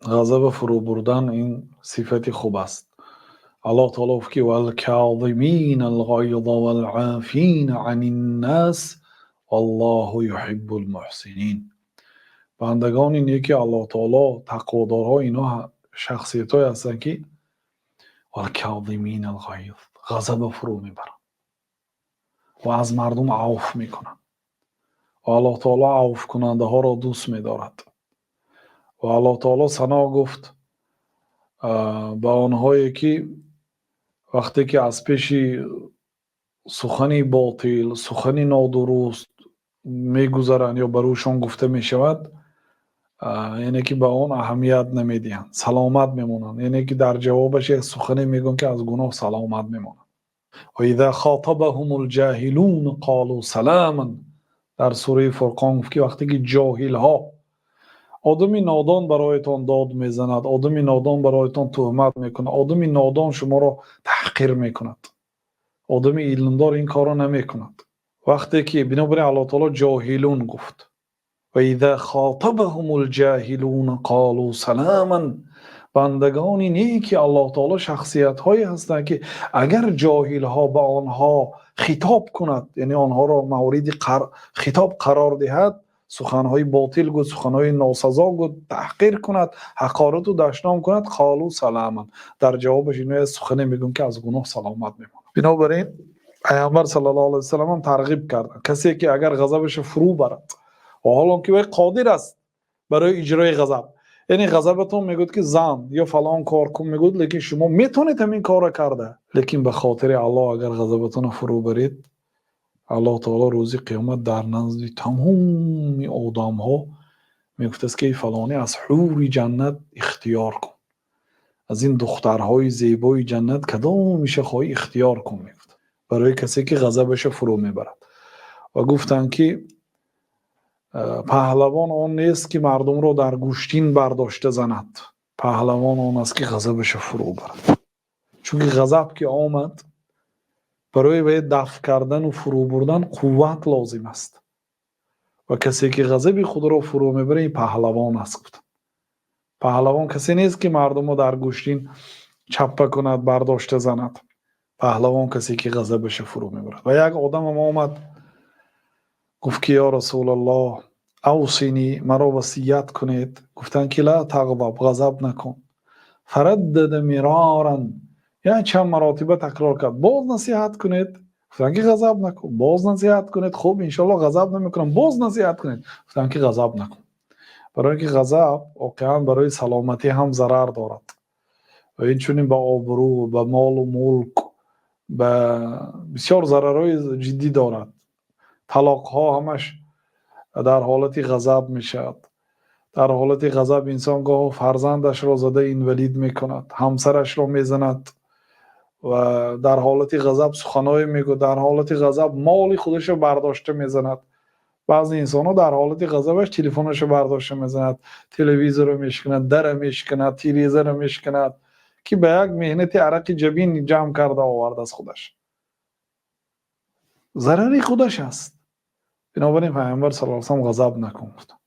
Ғазаба фурӯ бурдан ин сифати хуб аст. Аллоҳ таоло гуфт, ки والكاظمين الغيظ والعافين عن الناس والله يحب المحسنين. Бандагони неки Аллоҳ таоло, тақводорҳо, инҳо шахсиятҳое ҳастанд, ки والكاظمين الغيظ, ғазаба фурӯ мебаранд ва аз мардум авф мекунанд, ва Аллоҳ таоло авфкунандаҳоро дӯст медорад. Ва Аллоҳ таоло сано гуфт ба онҳое, ки вақте ки аз пеши сухани ботил, сухани нодуруст мегузаранд ё ба рӯшон гуфта мешавад, яъне ки ба он аҳамият намедиҳанд, саломат мемонанд, яъне ки дар ҷавобаш як сухане мегӯянд, ки аз гуноҳ саломат мемонанд. وإذا خاطبهم الجاهلون قالوا سلاما. Дар сураи Фурқон гуфт, ки вақте ки ҷоҳилҳо, одами нодон бароятон дод мезанад, одами нодон бароятон туҳмат мекунад, одами нодон шуморо таҳқир мекунад, одами илмдор ин корро намекунад. Вақте ки, бинобар ин, Аллоҳ таоло ҷоҳилун гуфт. وإذا خاطبهم الجاهلون قالوا سلاما. Бандагони неки Аллоҳ таоло шахсиятҳое ҳастанд, ки агар ҷоҳилҳо ба онҳо хитоб кунад, яъне онҳоро мавриди хитоб қарор диҳад, суханҳои ботил гӯд, суханҳои носазо гӯд, таҳқир кунад, ҳақорату дашном кунад, قالوا سلاما, дар ҷавобаш ино як сухане мегӯянд, ки аз гуноҳ саломат мемонад. Бинобар ин Паямбар саллаллоҳу алайҳи васалам ҳам тарғиб карданд: касе ки агар ғазабашро фурӯ барад, ва ҳолон ки вай қодир аст барои иҷрои ғазаб, яъне ғазабатон мегӯяд, ки зан ё фалон кор кун мегӯяд, лекин шумо метавонед ҳамин корро карда, лекин ба хотири Аллоҳ агар ғазабатонро фурӯ баред, Аллоҳ таоло рӯзи қиёмат дар назди тамоми одамҳо мегуфтааст, ки эй фалонӣ, аз ҳури ҷаннат ихтиёр кун, аз ин духтарҳои зебои ҷаннат кадомиша хоҳӣ, ихтиёр кун, мегуфт барои касе ки ғазабаша фурӯ мебарад. Ва гуфтанд, ки паҳлавон он нест, ки мардумро дар гӯштин бардошта занад, паҳлавон он аст, ки ғазабаша фурӯ барад, чунки ғазаб ки омад, барои вай дафъ кардану фурӯ бурдан қувват лозим аст, ва касе ки ғазаби худро фурӯ мебарад, ин паҳлавон аст, гуфт. Паҳлавон касе нест, ки мардумро дар гӯштин чаппа кунад, бардошта занад, паҳлавон касе ки ғазабаша фурӯ мебарад. Ва як одамам омад, гуфт, ки ё Расулаллоҳ, أوصني, маро васият кунед. Гуфтанд, ки لا تغضب, ғазаб накун. فردد مرارا, як чанд маротиба такрор кард: боз насиҳат кунед. Гуфтанд, ки ғазаб накун. Боз насиҳат кунед. Хуб, иншоалло, ғазаб намекунам. Боз насиҳат кунед. Гуфтанд, ки ғазаб накун, барои ин ки ғазаб воқеан барои саломатӣ ҳам зарар дорад ва инчунин ба обрӯ, ба молу мулк, ба бисёр зарарҳои ҷиддӣ дорад. Талоқҳо ҳамаш дар ҳолати ғазаб мешавад. Дар ҳолати ғазаб инсон гоҳо фарзандашро зада инвалид мекунад, ҳамсарашро мезанад ва дар ҳолати ғазаб суханҳое мегӯяд, дар ҳолати ғазаб моли худашро бардошта мезанад. Баъзе инсонҳо дар ҳолати ғазабаш телефонашро бардошта мезанад, телевизорро мешиканад, дара мешиканад, тирезаро мешиканад, ки ба як меҳнати арақи ҷабин ҷамъ карда овардааст худаш, зарари худаш аст. Бинобар ин Пайғамбар саллаллоҳу алайҳи васаллам ғазаб накун гуфтанд.